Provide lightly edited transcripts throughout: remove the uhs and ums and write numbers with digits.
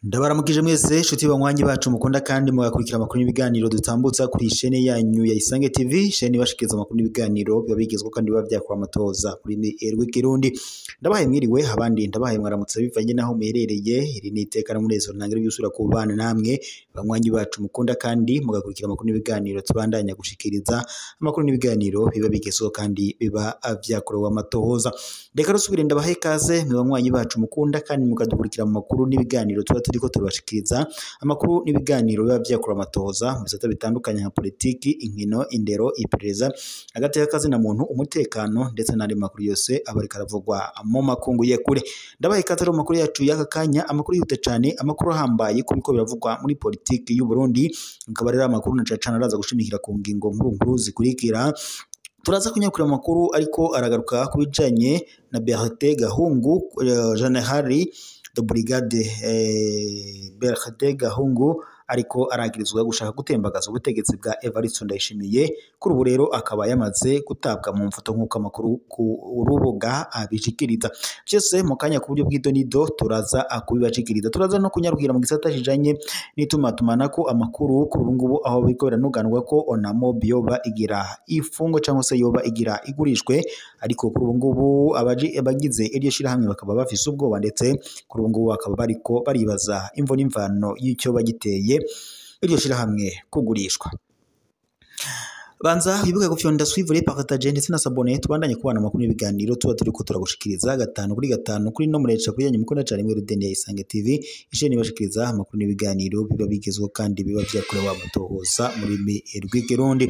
Ndabaramukije mwese nshuti banywanyi bacu mukunda kandi mugakurikira amakuru n'ibiganiro dutambutsa kuri shene yanyu ya Isange TV, shene ibashikiriza amakuru n'ibiganiro biba bigezweho kandi biba vyakora amatoza kuri rw'ikirundi. Ndabahaye mwiriwe, abandi ndabahaye mwaramutse bivanye naho muherereye. Iri ni iteka n'umunezero ntangere by'usubira kubana namwe banywanyi bacu mukunda kandi mugakurikira amakuru n'ibiganiro tubandanya gushikiriza amakuru n'ibiganiro biba bigezweho kandi biba vyakorewe amatohoza. Reka rusubire ndabahaye ikaze mwe banywanyi bacu mukunda kandi mukadukurikira mu makuru n'ibiganiro tuba turiko turabashikiriza amakuru n'ibiganiro biba vyakora amatohoza mu bisata bitandukanye nka politiki, inkino, indero, iperereza, agateka kazina muntu, umutekano ndetse n'andi makuru yose aba ariko aravugwa mu makungu ye kure. Ndabahaye ikaze rero mu makuru yacu y'aka kanya, amakuru yihuta cane, amakuru ahambaye ku biriko biravugwa muri politiki y'u Burundi. Akaba rero amakuru na cane cane araza gushimikira ku ngingo nkuru nkuru zikurikira. Turaza kunyakura amakuru ariko aragaruka ku bijanye na Bertin Gahungu, General de Brigade Bertin Gahungu ariko aragirizwa gushaka gutembagaza ubutegetsi bwa Evariste Ndayishimiye. Kuri ubu rero akaba yamaze gutabwa mu mfoto nk'uko amakuru ku rubuga abishikiriza. Vyose mu kanya ku buryo bw'idonido turaza kubibashikiriza. Turaza no kunyarukira mu gisata kijanye n'itumatumanako amakuru kuri ubu ngubu aho biriko biranuganwa ko Onamob yoba igira ifungo cyangwa se yoba igira igurishwe, ariko kuri ubu ngubu abagize iryo shirahamwe bakaba bafise ubwoba, ndetse kuri ubu ngubu bakaba bariko baribaza imvo n'imvano y'icyo bagiteye iryo shirahamwe kugurishwa. Banza wibuke gufyonda suivre, partager ndetse na s'abonner, tubandanye kubana amakuru n'ibiganiro tuba turiko turagushikiriza gatanu kuri gatanu kuri no mureca kuri yanyu mukunda cane mwe Rudende ya Isange TV, isheni ibashikiriza amakuru n'ibiganiro biba bigezweho kandi biba vyakorewe amatohoza mu rurimi rw'ikirundi.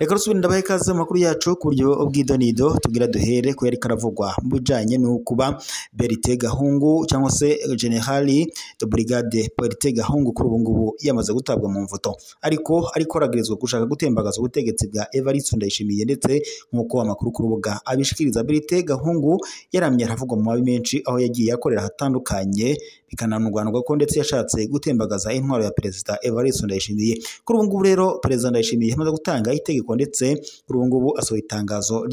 Reka rusubire ndabahe ikaze mu makuru yacu ku buryo bw'idonido. Tugira duhere ko yariko aravugwa mu bijanye n'ukuba Bertin Gahungu cyangwa se General de Brigade Bertin Gahungu kuri ubu ngubu yamaze gutabwa mu mvuto, ariko aragirizwa gushaka gutembagaza ubutegetsi bwa Evariste Ndayishimiye, ndetse nk'uko amakuru ku rubuga abishikiriza, Bertin Gahungu yaramye aravugwa mu mabi menshi aho yagiye akorera ahatandukanye, bikananurwanirwa ko ndetse yashatse gutembagaza intwaro ya Perezida Evariste Ndayishimiye. Kuri ubu ngubu rero Perezida Ndayishimiye yamaze gutanga itegeko, ndetse kuri ubu ngubu asohoye itangazo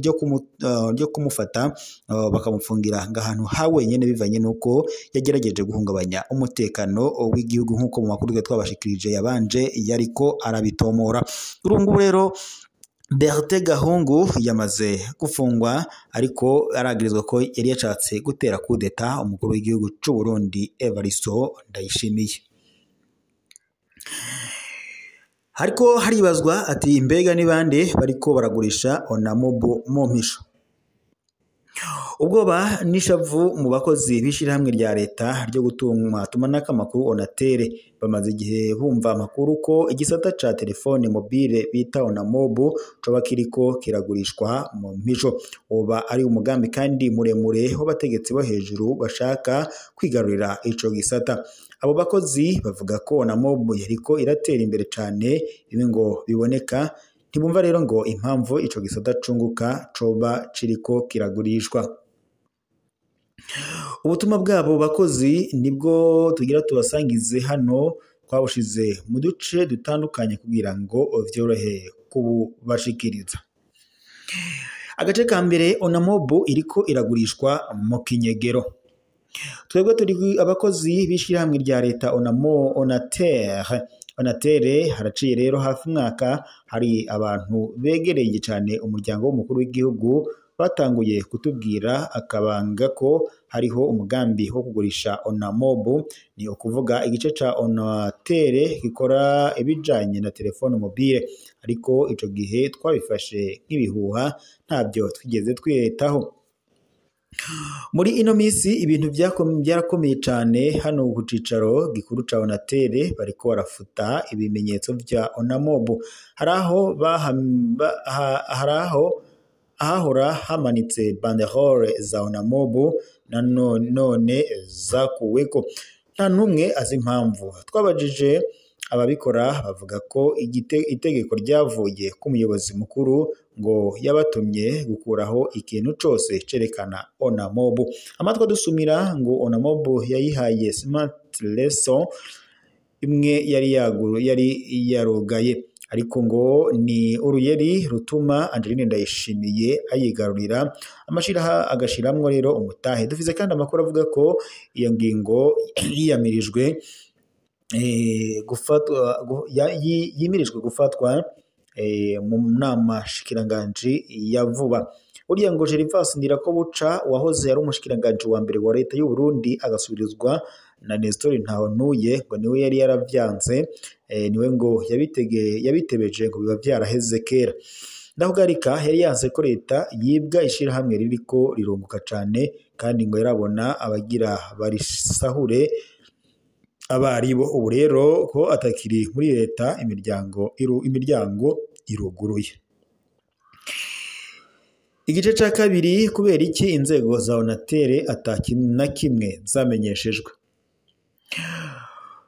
ryo kumufata bakamufungira ahantu ha wenyine bivanye n'uko yagerageje guhungabanya umutekano w'igihugu, nk'uko mu makuru twabashikirije yabanje yariko arabitomora. Kuri ubu ngubu rero Bertin Gahungu yamaze gufungwa, ariko aragirizwa ko yari yashatse gutera kudeta umukuru w'igihugu c'u Burundi Evariste Ndayishimiye. Hariko haribazwa ati mbega ni bande bariko baragurisha Onamob mu mpisho? Ubwoba n'ishavu mu bakozi b'ishirahamwe rya leta ryo gutuma tumanako amakuru Onatel bamaze igihe bumva amakuru ko igisata ca telefone mobile bita Onamob coba kiriko kiragurishwa mu mpisho. Woba ari umugambi kandi muremure w'abategetsi bo hejuru bashaka kwigarurira ico gisata. Abo bakozi bavuga ko Onamob yariko iratera imbere cane, ibi ngo biboneka ntibumva rero ngo impamvu ico gisata cunguka coba kiriko kiragurishwa. Ubutumwa bwabo bakozi nibwo tugira tubasangize hano, twabushize mu duce dutandukanye kugira ngo vyorohe kububashikiriza. Agace ka mbere, Onamob iriko iragurishwa mu kinyegero. Twebwe turi abakozi b'ishirahamwe rya leta Onatel. Haraciye rero hafi umwaka hari abantu begereye cane umuryango w'umukuru w'igihugu batanguye kutubwira akabanga ko hariho umugambi wo kugurisha Onamob, ni ukuvuga igice ca Onatel gikora ibijanye na telefone mobile, ariko ico gihe twabifashe nk'ibihuha ntabyo twigeze twitaho. Muri ino misi ibintu byarakomeye cane hano ku cicaro gikuru ca Onatel, bariko barafuta ibimenyetso vya Onamob. Hari aho ahahora hamanitse banderole za Onamob na none zakuweko, nta n'umwe azi impamvu. Twabajije ababikora bavuga ko itegeko ryavuye ku muyobozi mukuru ngo yabatumye gukuraho ikintu cose cerekana Onamob. Amatwi adusumira ngo Onamob yayihaye Smart Lesson imwe yari yarugaye. Ariko ngo ni uruyeri rutuma Angeline Ndayishimiye ayigarurira amashiraha agashiramwo rero umutahe. Dufise kandi amakuru avuga ko iyo ngingo yiyamirijwe gufatwa yimirijwe gufatwa mu nama shikiranganji ya vuba. Uriya ngo Gervas Ndirakobuca wahoze ari umushikiranganji wa mbere wa leta y'u Burundi agasubirizwa na Nestor Ntahontuye, ngo niwe yari yaravyanze, niwe ngo yabitebeje ngo biba vyaraheze kera. Ndakugarika yari yanse ko leta yibwa ishirahamwe ririko rirunguka cane, kandi ngo yarabona abagira barisahure abaribo. Ubu rero ko atakiri muri leta, imiryango iruguruye. Igice ca kabiri, kubera iki inzego za Onatel na kimwe zamenyeshejwe?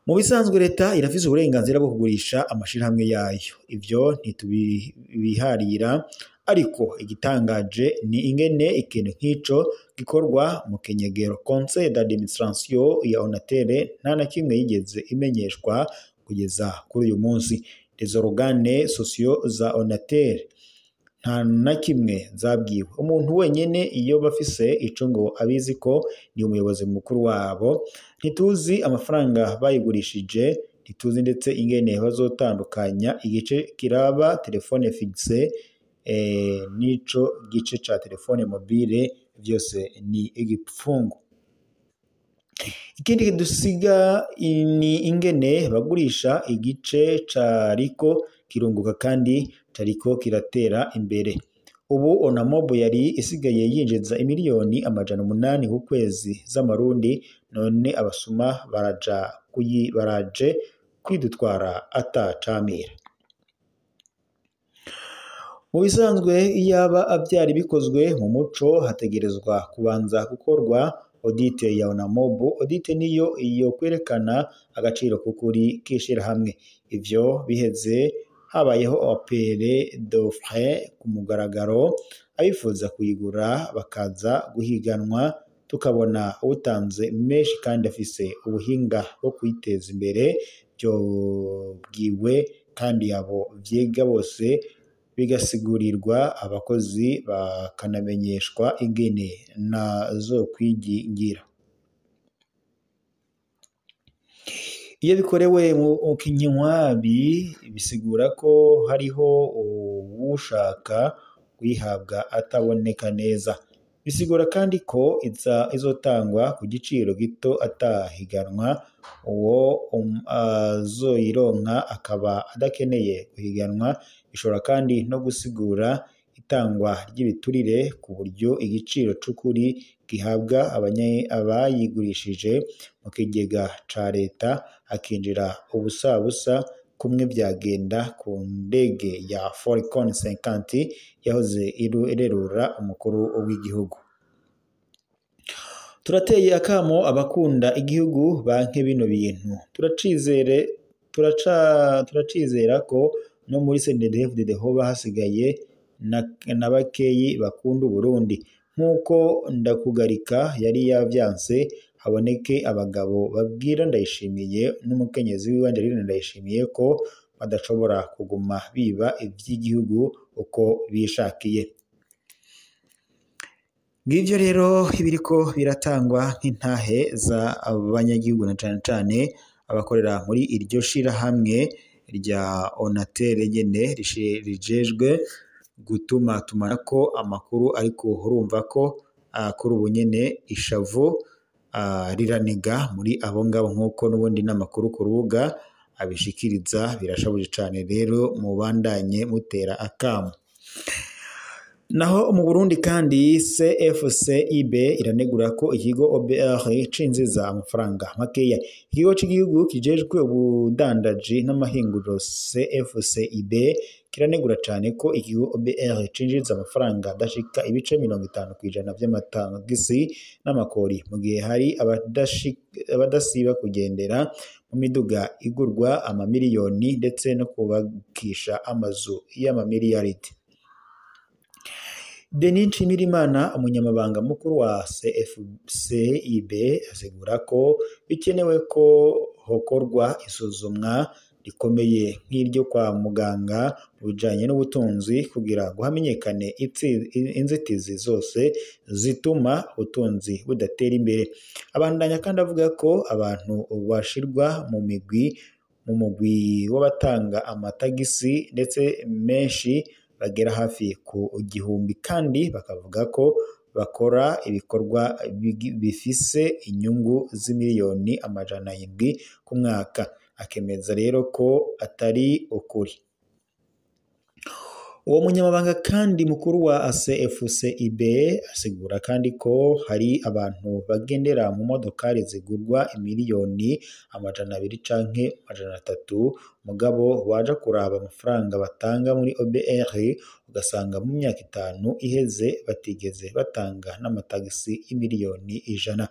Mu bisanzwe leta irafise uburenganzira bwo kugurisha amashirahamwe yayo, ivyo ntitubiharira, ariko igitangaje ni ingene ikintu nk'ico gikorwa mu kenyegero. Conseil d'administration ya Onatel nta na kimwe yigeze imenyeshwa kugeza kuri uyu munsi. Les organes sociaux za Onatel nta na kimwe zabwiwe. Umuntu wenyene iyo bafise ico ngo abizi ko ni umuyobozi mukuru wabo. Ntituzi amafaranga bayigurishije, ntituzi ndetse ingene bazotandukanya igice kiraba telefone fixe n'ico gice ca telefone mobile, vyose ni igipfungu. Ikindi dusiga ni ingene bagurisha igice cariko kirunguka kandi cariko kiratera imbere. Ubu Onamob yari isigaye yinjiza imiliyoni 800 ku kwezi z'amarundi, none abasuma baraje kwidutwara atacamira. Mu bisanzwe iyaba vyari bikozwe mu muco, hategerezwa kubanza gukorwa audit ya Onamob. Audit niyo iyo kwerekana agaciro k'ukuri k'ishirahamwe. Ivyo biheze habayeho appel d'offre ku mugaragaro, abifuza kuyigura bakaza guhiganwa, tukabona utanze menshi kandi afise ubuhinga bwo kwiteza imbere vyobwiwe, kandi abo vyiga bose bigasigurirwa, abakozi bakanamenyeshwa ingene nazokwigingira. Iyo bikorewe mu kinywabi bisigura ko hariho uwushaka kuyihabwa ataboneka neza. Bisigura kandi ko izotangwa ku giciro gito atahiganwa, uwo azoyironka akaba adakeneye guhiganwa. Bishobora kandi no gusigura itangwa ry'ibiturire ku buryo igiciro c'ukuri gihabwa abayigurishije mu kigega ca leta hakinjira ubusabusa, kumwe vyagenda ku ndege ya Falcon 50 yahoze irerura umukuru w'igihugu. Turateye akamo abakunda igihugu banke bino bintu. Turacizera ko no muri CNDD-FDD hoba hasigaye na bakeyi bakunda Uburundi. Nk'uko Ndakugarika yari yavyanse, haboneke abagabo babwira Ndayishimiye n'umukenyezi wiwe Angeline Ndayishimiye ko badashobora kuguma biba ivy'igihugu uko bishakiye. Ngivyo rero ibiriko biratangwa nk'intahe z'abanyagihugu na cane cane abakorera muri iryo shirahamwe rya Onatel nyene rijejwe gutuma tumanako amakuru, ariko urumva ko kuri ubu nyene ishavu riraniga muri abo ngabo, nk'uko n'ubundi n'amakuru ku rubuga abishikiriza. Birashabuje cane rero, mubandanye mutera akamo. Naho mu Burundi kandi CFCIB iranegura ko ikigo OBR cinjiza amafaranga makeya. Ikigo c'igihugu kijejwe ubudandaji n'amahinguriro CFCIB kiranegura cane ko ikigo OBR cinjiza amafaranga adashika ibice 50% vy'amatagisi n'amakori, mu gihe hari abadasiba kugendera mu miduga igurwa amamiliyoni ndetse no kubakisha amazu y'amamiliyaridi. Denis Nshimirimana, umunyamabanga mukuru wa CFCIB, asigura ko bikenewe ko hokorwa isuzumwa rikomeye nk'iryo kwa muganga mu bijanye n'ubutunzi kugira ngo hamenyekane inzitizi zose zituma ubutunzi budatera imbere. Abandanya kandi avuga ko abantu bashirwa mu migwi mu mugwi w'abatanga amatagisi ndetse menshi bagera hafi ku 1000 kandi bakavuga ko bakora ibikorwa bifise inyungu z'imiliyoni 700 ku mwaka. Akemeza rero ko atari ukuri. Uwo munyamabanga kandi mukuru wa CFCIB asigura kandi ko hari abantu bagendera mu modokari zigurwa imiliyoni 200 canke 300, mugabo waja kuraba amafaranga batanga muri OBR ugasanga mu myaka 5 iheze batigeze batanga n'amatagisi y'imiliyoni 100.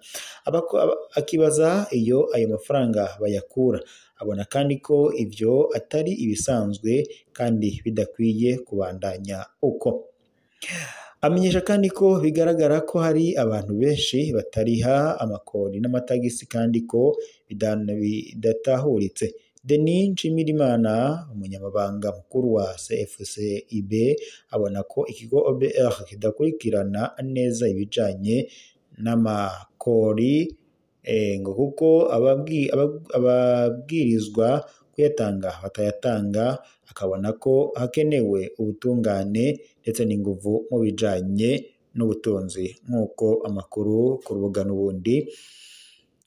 Akibaza iyo ayo mafaranga bayakura. Abona kandi ko ivyo atari ibisanzwe kandi bidakwiye kubandanya uko. Amenyesha kandi ko bigaragara ko hari abantu benshi batariha amakori n'amatagisi kandi ko bidatahuritse. Denis Nshimirimana, umunyamabanga mukuru wa CFCIB, abona ko ikigo OBR kidakurikirana neza ibijanye n'amakori ngo kuko ababwirizwa kuyatanga batayatanga. Akabona ko hakenewe ubutungane ndetse n'inguvu mu bijanye n'ubutunzi, nk'uko amakuru ku rubuga n'ubundi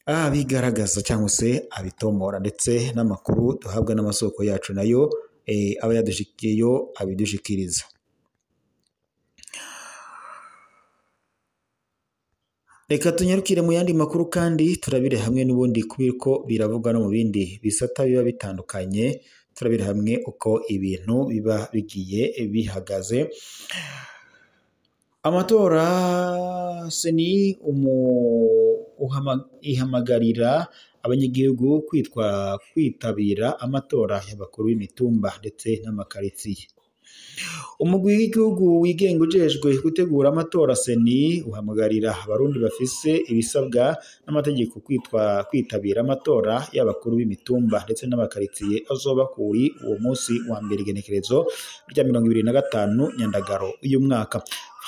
abigaragaza cyangwa se abitomora, ndetse n'amakuru duhabwa n'amasoko yacu nayo aba yadushikiyeyo abidushikiriza. Reka tunyarukire mu yandi makuru kandi turabire hamwe n'ubundi kubiko biravugwa no mu bindi bisata biba bitandukanye, turabire hamwe uko ibintu biba bigiye bihagaze. Amatora seni ihamagarira abanyagihugu kwitabira amatora y'abakuru b'imitumba ndetse n'amakaritsiye. Umugwi w'igihugu wigenga ujejwe gutegura amatora seni uhamagarira abarundi bafise ibisabwa n'amategeko kwitabira amatora y'abakuru b'imitumba ndetse n'amakaritsiye azoba kuri uwo munsi wa mbere igenekerezo rya 25 Nyandagaro uyu mwaka.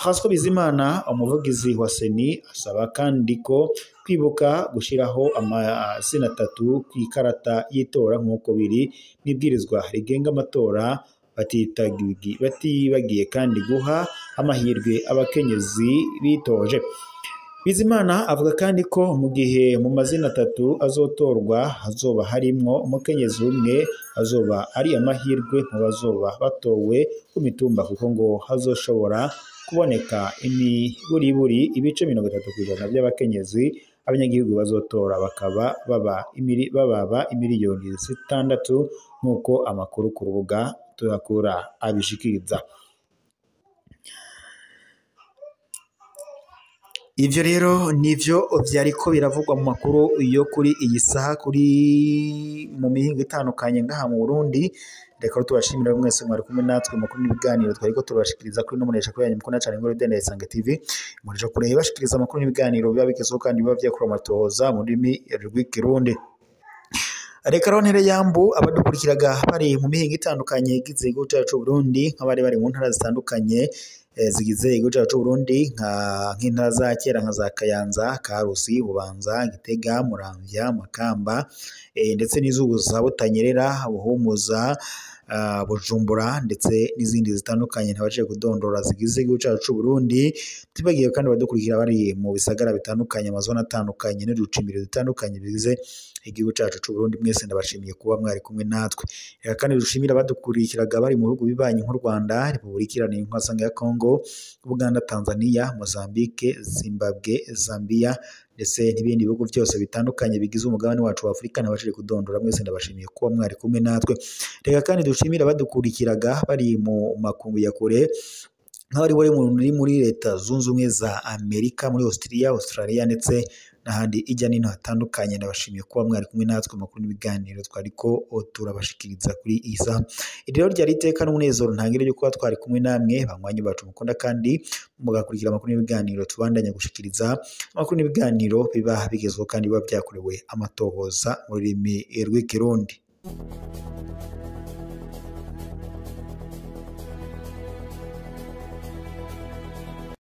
François Bizimana, umuvugizi wa seni, asaba kandi ko kwibuka gushiraho amazina 3 ku ikarata y'itora nk'uko biri n'ibwirizwa rigenga amatora, batibagiye kandi guha amahirwe abakenyezi bitoje. Bizimana avuga kandi ko mu gihe mu mazina 3 azotorwa hazoba harimwo umukenyezi umwe, azoba ari amahirwe mu bazoba batowe ku mitumba, kuko ngo hazoshobora kuboneka imiburiburi ibice 30% by'abakenyezi. Abanyagihugu bazotora bakaba bababa imiliyoni 6 nk'uko amakuru ku rubuga tuyakura abishikiriza. Ivyo rero nivyo vyariko biravugwa mu makuru yo kuri iyi saha kuri mu mihingo itandukanye ngaha mu Burundi. Reka tubashimira mwese mwari kumwe natwe mu makuru n'ibiganiro twariko turabashikiriza kuri no munesha kuri yanyu mukunda cyane Ingoro Dende Isange TV. Munesha kure bashikiriza amakuru n'ibiganiro biba bigezweho kandi biba vyakura amatohoza mu rurimi rw'ikirundi. Reka rero ntere yambu abadukurikiraga bari mu mihingo itandukanye igize igihugu cyacu Burundi, nk'abari bari mu ntara zitandukanye zigize igihugu cyacu Burundi, nk'intara za kera nka za Kayanza, Karusi, Bubanza, Gitega, Muramvya, Makamba, ndetse n'izugu za Butanyerera, Buhumuza, Bujumbura ndetse n'izindi zitandukanye ntabashije kudondora zigize igihugu cyacu Burundi. Tubagiye kandi abadukurikira bari mu bisagara bitandukanye, amazone atandukanye n'uducimbiri dutandukanye bigize igihugu cyacu cy'u Burundi, mwese ndabashimiye kuba mwari kumwe natwe. Reka kandi dushimira abadukurikiraga bari mu bihugu bibanyi nk'u Rwanda, Repubulika Iharanira Intwaro ya Kongo, Uganda, Tanzania, Mozambique, Zimbabwe, Zambia ndetse n'ibindi bihugu byose bitandukanye bigize umugabane wacu wa Afurika ntabashije kudondora, mwese ndabashimiye kuba mwari kumwe natwe. Reka kandi dushimira abadukurikiraga bari mu makungu ya kure, nk'abari bari muri Leta Zunze Ubumwe za Amerika, muri Australia ndetse n'ahandi ijya n'ino hatandukanye. Ndabashimiye kuba mwari kumwe natwe makuru n'ibiganiro twariko turabashikiriza kuri iyi saha. Rero ryari iteka n'umunezero ntangire ryo kuba twari kumwe namwe banywanyi bacu mukunda kandi mugakurikira amakuru n'ibiganiro tubandanya gushikiriza amakuru n'ibiganiro biba bigezweho kandi biba byakorewe amatohoza mu rurimi rw'ikirundi.